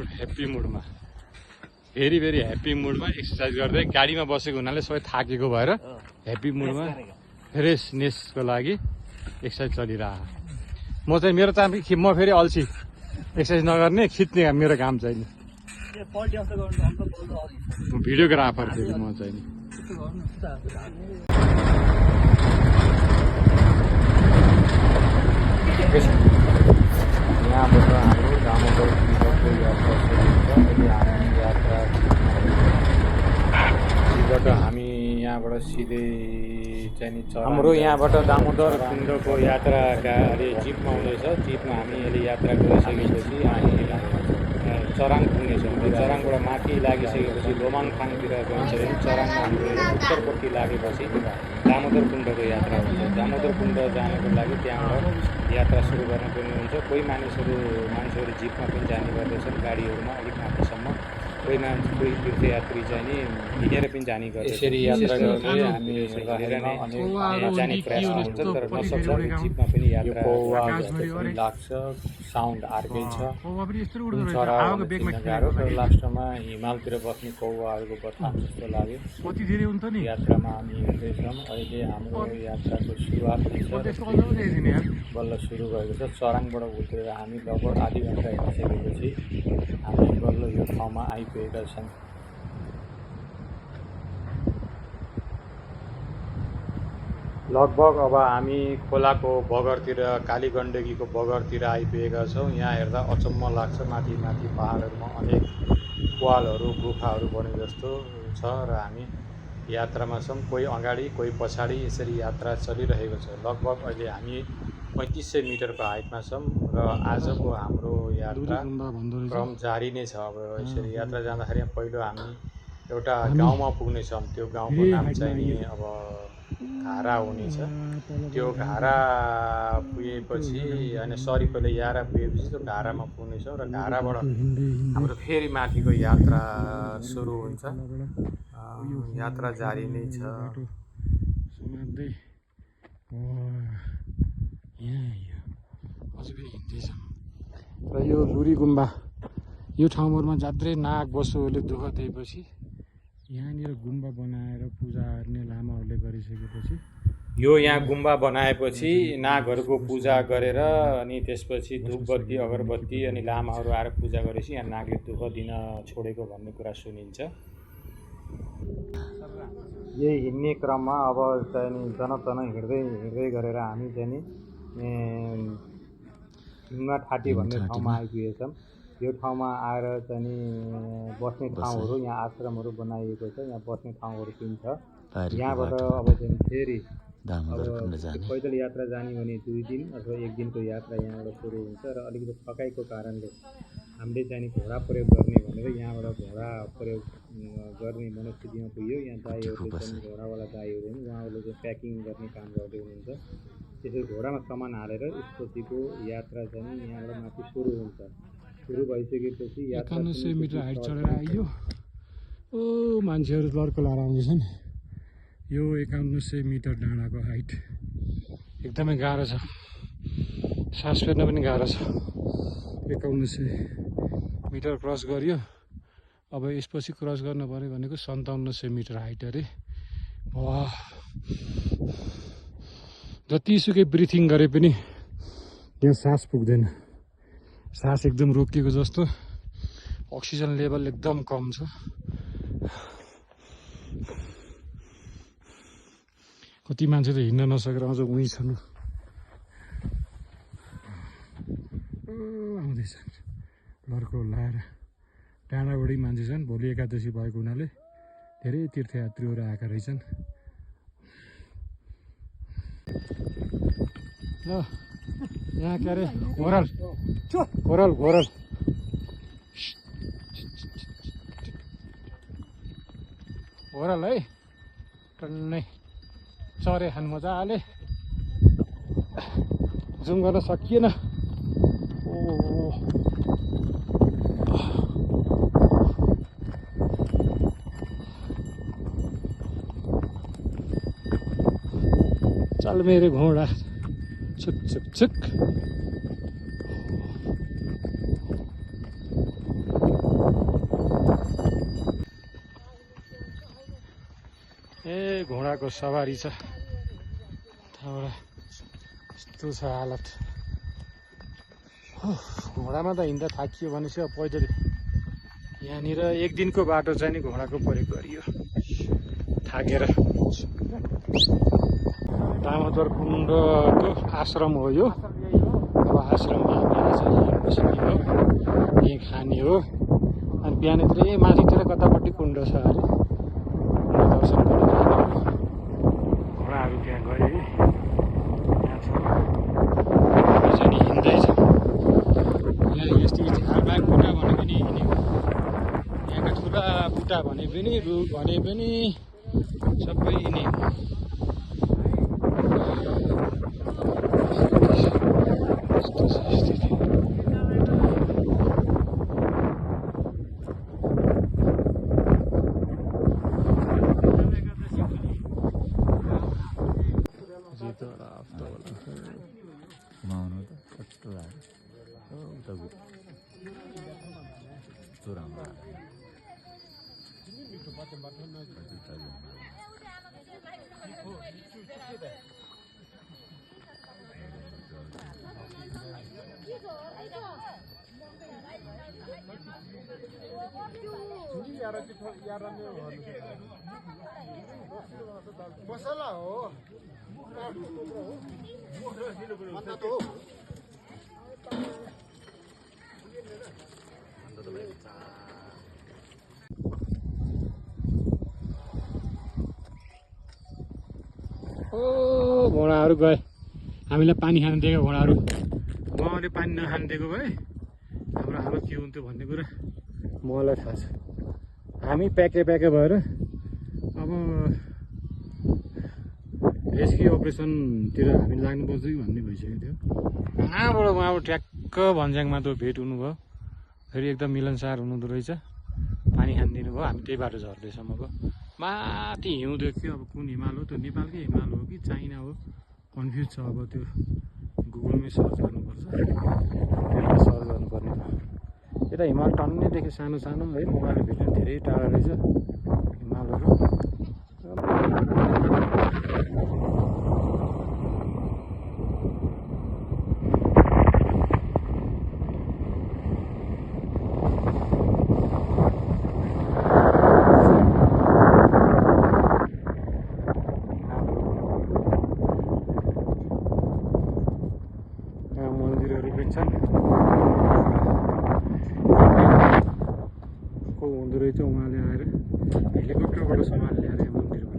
Happy मुडमा very very happy मुडमा exercise गर्दै गाडीमा बसेको हुनाले सबै थाकेको भएर ह्याप्पी मुडमा फ्रेसनेसको लागि एक्सर्साइज चलिरहेको। म चाहिँ मेरो त म फेरि अल्छी एक्सर्साइज नगर्ने खिच्ने मेरो काम चाहिँ नि भिडियोग्राफर फेरि म चाहिँ नि यहाँबाट हाम्रो दामोदर कुण्डको यात्रा सुरु हुन्छ। हामी यहाँबाट सिधै चाहिँ नि हाम्रो यहाँबाट दामोदर कुण्डको यात्राका अहिले जिपमा आउँदैछ। जिपमा हामी अहिले यात्रा गरिसकेपछि हामी चराङ पुग्नेछौँ। चराङबाट माथि लागिसकेपछि लोमाङथाङतिर गइन्छ। चराङमा हाम्रो उत्तरपट्टि लागेपछि दामोदर कुण्डको यात्रा हुन्छ। दामोदर कुण्ड जानको लागि त्यहाँबाट यात्रा सुरु गर्नुपर्ने हुन्छ। कोही मानिसहरू जिपमा पनि जाने गर्दछन् गाडीहरूमा अलिक माथिसम्म। कोही तीर्थयात्री चाहिँ नि हिँडेर पनि जाने गर्छ। यसरी यात्रा गर्दै हामी हिँडेर नै जाने प्रयास हुन्छ, तर नसक्छ जिपमा पनि यात्रा लाग्छ। साउन्ड अर्कै छ, चरा गाह्रो, तर लास्टमा हिमालतिर बस्ने कौवाहरूको बथान जस्तो लाग्यो। यात्रामा हामी हिँड्दैछौँ। अहिले हाम्रो यात्राको सुरुवात बल्ल सुरु भएको छ। चराङबाट उत्रेर हामी लगभग आधी घन्टा हिँडिसकेपछि हामी बल्ल यो ठाउँमा आइपुगेका छौँ। लगभग अब हामी खोलाको बगरतिर कालीगण्डकीको बगरतिर आइपुगेका छौँ। यहाँ हेर्दा अचम्म लाग्छ। माथि माथि पहाडहरूमा अनेक पालहरू गुफाहरू बने जस्तो छ र हामी यात्रामा छौँ। कोही अगाडि कोही पछाडि यसरी यात्रा चलिरहेको छ। लगभग अहिले हामी 3500 मिटरको हाइटमा छौँ र आजको हाम्रो यात्रा क्रम जारी नै छ। अब यसरी यात्रा जाँदाखेरि पहिलो हामी एउटा गाउँमा पुग्नेछौँ। त्यो गाउँको नाम चाहिँ नि अब घारा हुनेछ। त्यो घारा पुगेपछि पहिले यारा पुगेपछि त्यो घारामा पुग्नेछौँ र घाराबाट हाम्रो फेरि माथिको यात्रा सुरु हुन्छ। यात्रा जारी नै छ। र यो लुरी गुम्बा यो ठाउँहरूमा जात्रै नाग बसुहरूले दुःख दिएपछि यहाँनिर गुम्बा बनाएर पूजा गर्ने लामाहरूले गरिसकेपछि यहाँ गुम्बा बनाएपछि नागहरूको पूजा गरेर अनि त्यसपछि धुपबत्ती अगरबत्ती अनि लामाहरू आएर पूजा गरेपछि यहाँ नागले दुःख दिन छोडेको भन्ने कुरा सुनिन्छ। यही हिँड्ने क्रममा अब चाहिँ नि तन हिँड्दै गरेर हामी चाहिँ नि ढुङ्गा ठाटी भन्ने ठाउँमा आइपुगेछौँ। यो ठाउँमा आएर चाहिँ नि बस्ने ठाउँहरू यहाँ आश्रमहरू बनाइएको छ। यहाँ बस्ने ठाउँहरू पनि छ। यहाँबाट अब चाहिँ फेरि पैदल यात्रा जाने भने 2 दिन अथवा 1 दिनको यात्रा यहाँबाट सुरु हुन्छ र अलिकति थकाइको कारणले हामीले चाहिँ नि घोडा प्रयोग गर्ने भनेर यहाँबाट घोडा प्रयोग गर्ने मनस्थितिमा पुग्यो। यहाँ दाइहरूले चाहिँ घोडावाला दाइहरू हुन्, उहाँहरूले चाहिँ प्याकिङ गर्ने काम गर्दै हुनुहुन्छ। त्यसरी घोडामा सामान हालेर यसपछिको यात्रा चाहिँ यहाँबाट माथि सुरु हुन्छ। सुरु भइसकेपछि 9100 मिटर हाइट चढेर आइयो। ओ मान्छेहरू लड्को लाएर आउँदैछन्। यो 9100 मिटर डाँडाको हाइट एकदमै गाह्रो छ। सास फेर्न पनि गाह्रो छ। 9100 मिटर क्रस गरियो। अब यसपछि क्रस गर्न पर्यो भनेको 5700 मिटर हाइट अरे। वाह, जतिसुकै ब्रिथिङ गरे पनि यहाँ सास पुग्दैन। सास एकदम रोकिएको जस्तो, अक्सिजन लेभल एकदम कम छ। कति मान्छे त हिँड्न नसकेर अझ उहीँ छन्। आउँदैछन् लड्को लाएर। डाँडाबाटै मान्छे छन्। भोलि एकादशी भएको हुनाले धेरै तीर्थयात्रीहरू आएका रहेछन्। ल यहाँ के अरे घोरल है टन्नै चरे खान मजाले जुम गर्न सकिएन। चल मेरे घोड़ा छुक छुक छुक। ए घोडाको सवारी छ त्यहाँबाट यस्तो छ हालत घोडामा त हिँड्दा थाकियो भनेपछि अब पैदल यहाँनिर एक दिनको बाटो चाहिँ नि घोडाको प्रयोग गरियो थाकेर दामोदर कुण्डको आश्रम हो यो अब आश्रममा हामी आज यहीँ बस्ने हो यहीँ खाने हो अनि बिहानतिर माथितिर कतापट्टि कुण्ड छ अरे दर्शन गर्न जाने हो घोडाहरू त्यहाँ गए यहाँ छ चाहिँ हिँड्दैछ यहाँ यस्तै झारबाग बुटा भने पनि हिँड्यो यहाँका ठुला बुटा भने पनि रुख भने पनि सबै यिनी मसला हो ओ घोडाहरू गए हामीलाई पानी खान दिएको घोडाहरू उहाँले पानी नखान दिएको भए हाम्रो हालत के हुन्थ्यो भन्ने कुरा मलाई थाहा छ हामी प्याके भएर अब रेस्क्यु अपरेसनतिर हामी लाग्नुपर्छ कि भन्ने भइसकेको थियो कहाँबाट उहाँबाट ट्याक्क भन्ज्याङमा त भेट हुनुभयो फेरि एकदम मिलनसार हुनुहुँदो रहेछ पानी खानिदिनु भयो हामी त्यही बाटो झर्दैसम्मको माथि हिउँ देख्यो अब कुन हिमाल हो त्यो नेपालकै हिमाल हो कि चाइना हो कन्फ्युज छ अब त्यो गुगलमै सर्च गर्नुपर्छ त्यसले सर्च गर्नुपर्ने यता हिमाल टन्नै देख्यो सानो सानो है मोबाइलले भेट्नु धेरै टाढा रहेछ हिमालहरू मन्दिरहरू पनि छन् को हुँदो रहेछ उहाँले आएर हेलिकप्टरबाट सामान ल्याएर मन्दिर